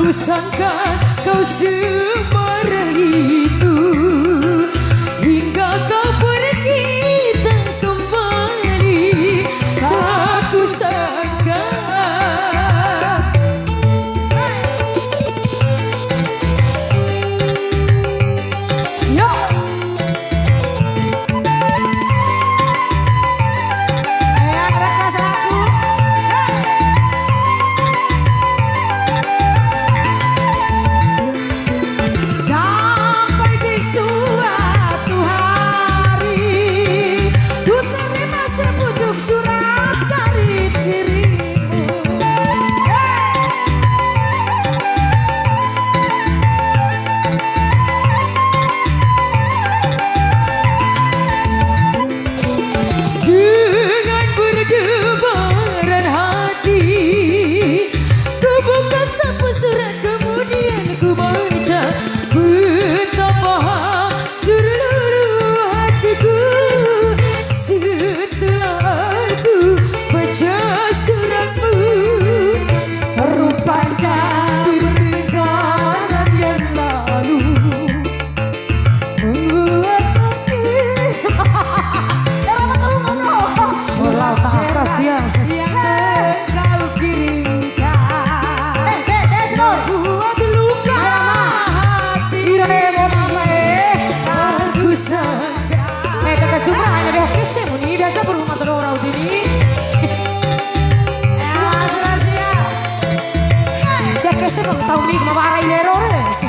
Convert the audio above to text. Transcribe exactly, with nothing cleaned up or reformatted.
Sangka kau semarah itu hingga kau pergi tak kembali, tak kusangka. Yo. Eyang Raka selaku. Sampai di suatu hari, ku terima sepucuk surat dari dirimu. Dengan berdebaran hati, ku buka sapu surat, kemudian ku baca, betapa hancur luluh hatiku setelah ku baca suratmu. Rupanya pertengkaran yang lalu membuat aku. Era mah terus ngono. Surat cerdas ya. Yang kau kirimkan. Eh, eh, eh, slow. Membuat luka hati. Ira, eh, mau apa, eh? Aku sangka. Eh, kakak Cumra, hanya dia kese muni, dia aja berumah telu orang ini. Eh, sudah siap. Sia kese kau tahu nih, mau marah ilero, eh.